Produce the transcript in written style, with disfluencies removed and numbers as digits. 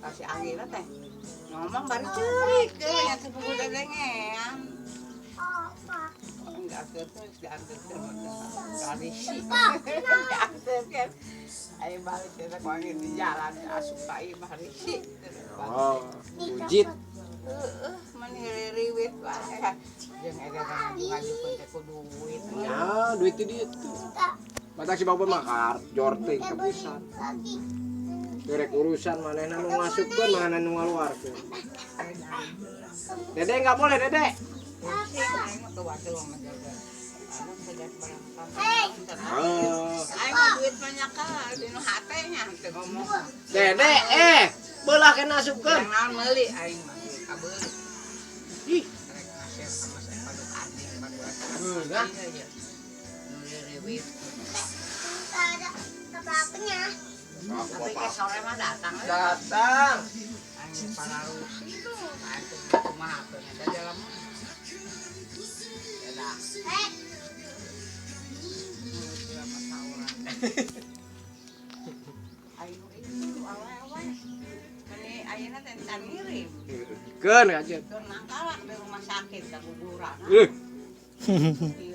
Kasih angin teh. Ngomong bari ceurik teh nya teu puguh dedengean. Enggak terus diantarkeun tradisi. Diantarkeun. Ayo balik teh ku angin di jalan asup ka imah risi. Oh, ujit. Heeh, mani riwit wae. Jeung eta ngaju-ngajukeun teh ku duit. Ya, duit di ditu. Matak si bapak mah karjor teh kepisan. Rek urusan manehna nu ngasupkeun, manehna nu ngaluarkeun. Dede nggak boleh, Dede. Pusing aing mah kewatur mah jaga. Anu saja barang. Oh. Aing mah duit banyak ka dinu hate nya teu ngomong. Dede, belah kena asupkeun. Yang naon meuli aing mah kabeuli. Ih, Rek ngasih sama saya paduk anjing paduk. Nah. Iya. Nu riwit. Ada apa-apanya. Tapi ke sore mah datang we. Datang. Aing pararusi tuh. Aing tuh kumaha tuh nya dalam. Ya dah. Hei, Ayo itu awewe. Meni ayeuna teh can ngirim. Keun aja. Keur nangkalak di rumah sakit kaguguran. Eh, Iya.